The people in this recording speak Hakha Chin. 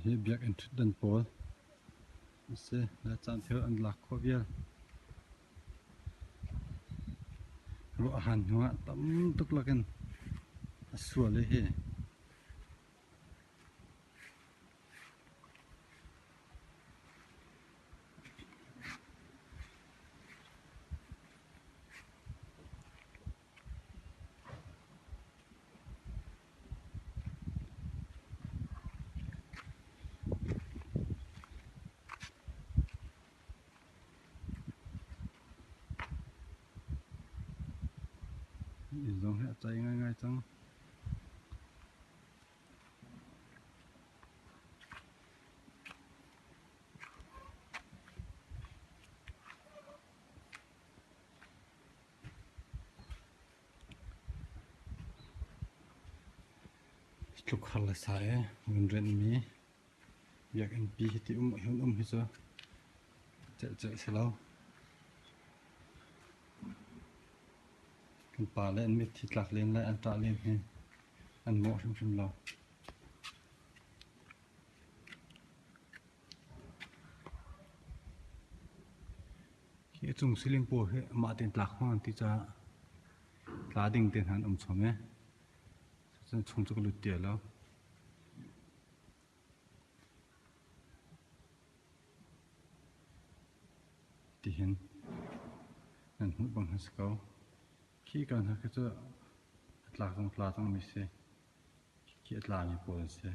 Hi biakinn ṭhutdan pawl a si. Caan thil an lak khawh vial. Ruah a han hnu ah tam tuk lakin a sual i hi. Inn zong hi a cai ngaingai cang. Tluk har le sa e ngun renhmi biakinn pi hi ti um hun um hi cu celh celh si lo. Kan pa le an mitthi tlak len le an ṭah len hi an mawh hrimhrim lo. Hi a cung siling pawl hi mah tein tlak hmang an ti caah tla ding te hna an um chom i cucun chung cu ka lut ti lo. Tihin nan hmuh bang hin si ko. Khi ka hna khi cu a tlak zong tla cangmi si. Khi a tlami pawl an si.